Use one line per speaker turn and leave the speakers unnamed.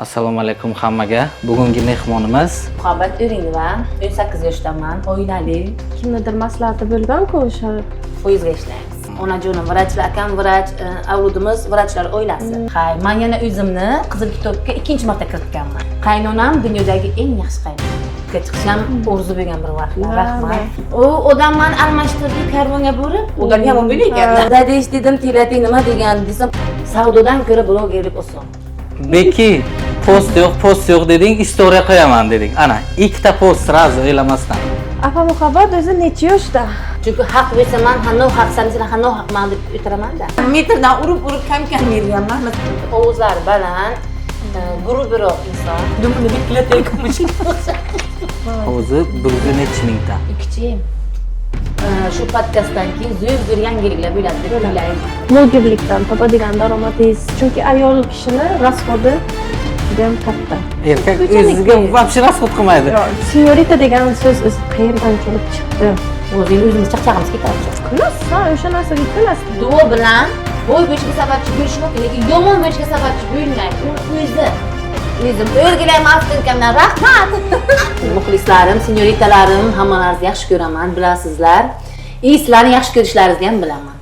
Assalomu alaykum hammaga. Bugungi mehmonimiz
Muhabbat Urinova, 18 yoshdaman, oilali.
Kimnidir maslahati bo'lgan-ku o'sha.
Poyezdga ishlaymiz. Onajonim vrachlar, akam vrach, avlodimiz vrachlar oilasi. Hay, man yana o'zimni Qizil kitobga ikkinchi marta kiritganman. Qaynonam dunyodagi eng yaxshi qaynona. Chiqish ham orzu bo'lgan bir vaqtlar. Rahmat. U odam mani almashtirdi karvonga borib, odam yomon ekan. Dadash dedim, telating nima degan desam, savdodan ko'ra blogerlik oson.
Beki, post yo'q, post yo'q deding, istoriya qo'yaman deding. Ana, ikkita post сразу o'ylamasdan.
Apa Muhabbat o'zi necha yoshda?
Chunki haq bo'lsa man ha nohaqsan desam, ha nohaqman deb o'tiraman-da.
Metrdan urib urib kam kam berganman.
Ovozlari baland, грубый roq inson.
Dumini bitkilatayotgan.
O'zi 100 nechi mingta.
Ikkichi shu podkastdan keyin zo'r zo'r yangiliklar bo'ladi deb o'ylayman.
Blogerlikdan topadigan daromadingiz, chunki ayol kishini расход i juda ham katta.
Erkak o'ziga вообще расход qilmaydi.
Senyorita degan so'z o'zi qayerdan kelib chiqdi?
O'zing o'zimiz chaqchag'imiz ketadi.
Kulasiz, ha, o'sha narsaga kulasiz.
Duo bilan boy bo'lishga sababchi bo'lishi mumkin, lekin yomon bo'lishga sababchi bo'lmaydi. Uni o'zi. O'zim o'rgilayman avtokamdan, rahmat. Muxlislarim, senyoritalarim, hammalaringizni yaxshi ko'raman, bilasizlar. И sizlarni yaxshi ko'rishlaringizni ham bilaman.